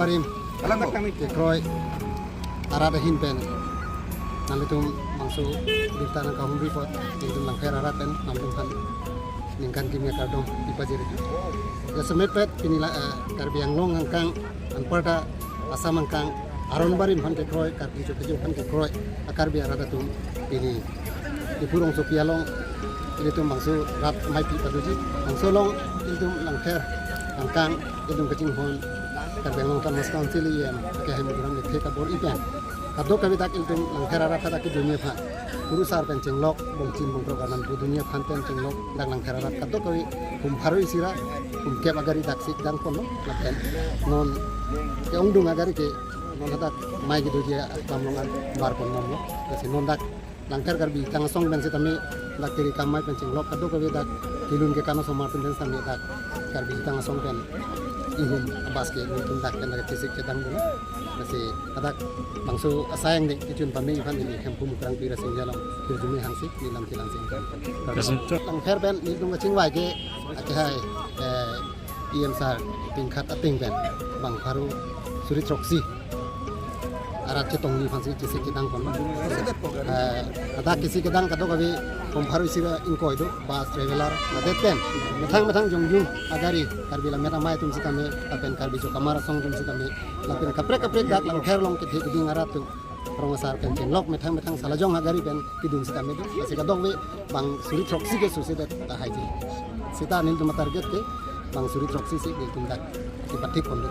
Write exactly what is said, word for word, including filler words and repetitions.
Barim, alam kami kekroi arat ahin pen nanglitum bangso birta nangkahumri apot, ilitum Langpher arat pen nanglitum aphan ningkan kimi akardom pipajir. Jasemet pet pini la, eh, Karbi Anglong angkang, anparta Assam angkang, aron barim aphan kekroi, Karbi chokejo aphan kekroi a-Karbi arat atum pini Diphu rongsopi along ilitum bangso rat maipi padoji. Bangso along ilitum Langpher angkang, ilitum kachinghon Karbi Anglong Autonomous Council E M, akehai Muturam Lekthe kabor-i pen kadokave dak ilitum Langpher arat hadak kedunji aphan, kurusar pen chenglok, bongchin bongkrok arnam pu dunji aphan pen chenglok, dak Langpher arat kadokave hum pharo isi ra hum kep agari daksi kedang ponlo, lapen non ke-ongdung agari ke non hadak mai kedoji aklam along an bar pon namlo. Lasi non dak Langpher Karbi Jutang Asong pen sitame dak kiri kam mai pen chenglok, kadokave dak kelun kekan osomar pen sitame dak Karbi Jutang Asong pen ihum abas ke ilitum dak pen dak kesik kedang dun. Lasi hadak bangso asai angdeng kechun pame aphan ili Hemphu Mukrang Pira Singja along hirjume hangsi neli lam kelang sing. Langpher pen ilitum kachingvai ke akehai, eh, E M sir pingkhat ateng pen bang pharo suri throksi arat chetongji aphansi kesik kedang pon. Eh, hadak kesik kedang kadokave hum pharo isi ra ingkoi do, bus, traveller, ladet pen methang methang jongjung agari, Karbi Lammet Amei atum sitame, lapen Karbi Chokamar Asong atum sitame, lapen kaprek kaprek dak Langpher along kethe keding arat atum rong asar pen chenglok, methang methang salajong agari pen kedun sitame do. Lasi kadokave bang suri throksi ke susedet tahaiji. Sita nelitum atarget ke bang suri throksi si nelitum dak kepathik pon do.